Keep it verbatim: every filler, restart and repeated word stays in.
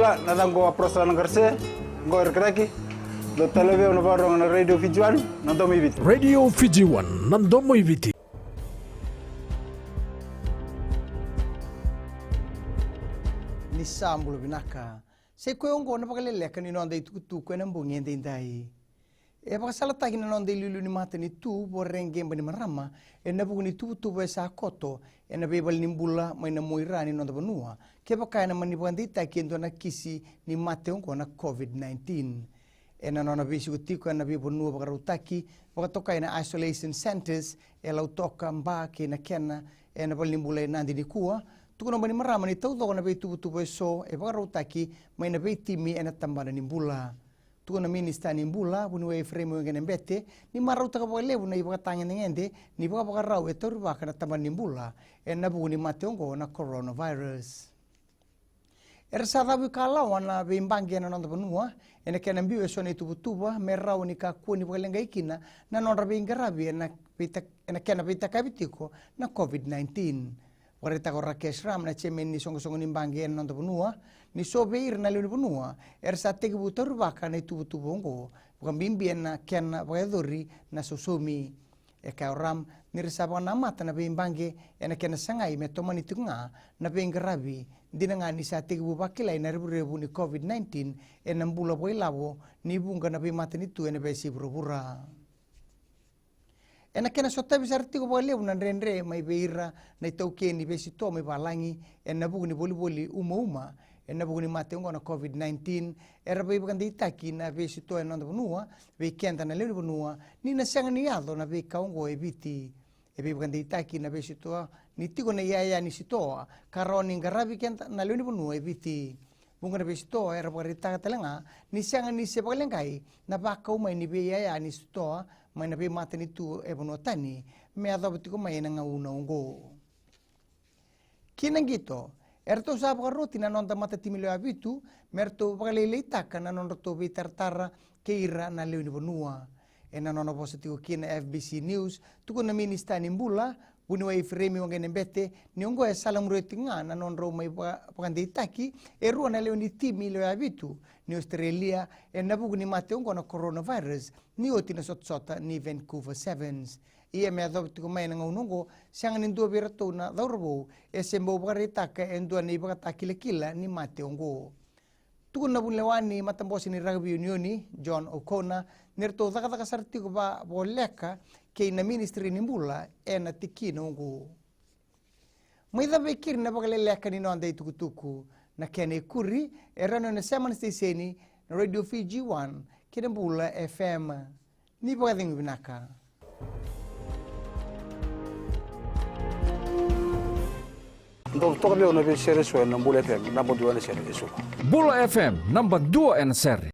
Na yacaqu o Aprosala Naqarase, qo e Rakiraki. Dou talevi au na vakarorogo na Radio Fiji One, na domo i Viti. Radio Fiji One, na domo i Viti. Ni sa bula vinaka. Sa i koya oqo na vakaleleka ni noda itukutuku ena bogi edaidai. E vakasalataki na noda iliuliu ni matanitu Voreqe Bainimarama ena vuku ni tuvatuva e sa koto ena veivalenibula mai na mua i ra ni noda vanua, kevaka ena mani vakadeitaki e dua na kisi ni mate oqo na COVID nineteen. Ena nona veisiko tiko ena veivanua vakarautaki, vakatokai na isolation centres e Lautoka, Ba kei Nakena ena valenibula e Nadi nikua, tukuna o Bainimarama ni taucoko na veituvatuva eso e vakarautaki mai na veitimi ena tabana ni bula. Tukuna na Minisita ni Bula, Vuniwai Ifereimi Waqainabete, ni marautaka vakalevu na ivakatagedegede ni vakavakarau e taurivaka na tabana ni bula ena vuku ni mate oqo na coronavirus. Era sa cavu ikalawa na veibaqe ena noda vanua ena kena biu eso na ituvatuva me rawa ni kakua ni vakaleqai kina na nodra veiqaravi ena veita-, ena kena veitakavi tiko na COVID nineteen. Vakaraitaka o Rakesh Ram, na chairman ni soqosoqo ni baqe ena noda vanua, ni so vei ira na lewe ni vanua era sa tekivu taurivaka na ituvatuva oqo, vakabibi ena kena vakayacori na sausaumi. E kaya o Ram ni ra sa vakanamata na veibaqe ena kena sagai me tomani tiko ga na veiqaravi, dina ga ni sa tekivu vakilai na revurevu ni COVID nineteen ena bula vakailavo ni vuqa na veimatanitu ena veiyasai vuravura. Ena kena sotavi sara tiko vakalevu na dredre mai vei ira na itaukei ni veisitoa mai valagi ena vuku ni volivoli umauma ena vuku ni mate oqo na COVID nineteen, era veivakadeitaki na veisitoa ena noda vanua vei keda na lewe ni vanua ni na sega ni yaco na veika oqo e Viti. E veivakadeitaki na veisitoa ni tiko na iyaya ni sitoa ka rawa ni qaravi keda na lewe ni vanua e Viti. Vuqa na veisitoa era vakaraitaka tale ga ni sega ni se vakaleqai na vakau mai ni veiyaya ni sitoa mai na veimatanitu e vanua tani me yacova tiko mai ena gauna oqo. Ki na qito, eratou sa vakaroti na noda matatimi lewe vitu me ratou vakalailaitaka na nodratou veitaratara kei ira na lewe ni vanua. Ena nona vosa tiko kina na F B C News, tukuna na Minisita ni Bula, Vuniwai Ifereimi Waqainabete, ni oqo e salamuria tiko ga na nodrau mai vaka-, vakadeitaki e rua na lewe ni timi lewe vitu ni Australia ena vuku ni mate oqo na coronavirus ni oti na sotasota ni Vancouver Sevens. Ia me yacova tiko mai na gauna oqo, sega ni dua vei iratou na cauravou e se bau vakaraitaka e dua na ivakatakilakila ni mate oqo. Tukuna na vunilewa ni matabose ni rakavi unioni, John O'Connor, ni ratou cakacaka sara tiko vavoleka kei na Ministry ni Bula ena tikina oqo. Mai cava e keri na vakaleleka ni noda itukutuku. Na kena ikuri e rawa ni o na sema na siteseni na Radio Fiji One kei na Bula F M. Ni vakacegu vinaka. Dou toka vei au na veisere eso ena Bula F M, naba dua ena sere eso. Bula F M, naba dua ena sere.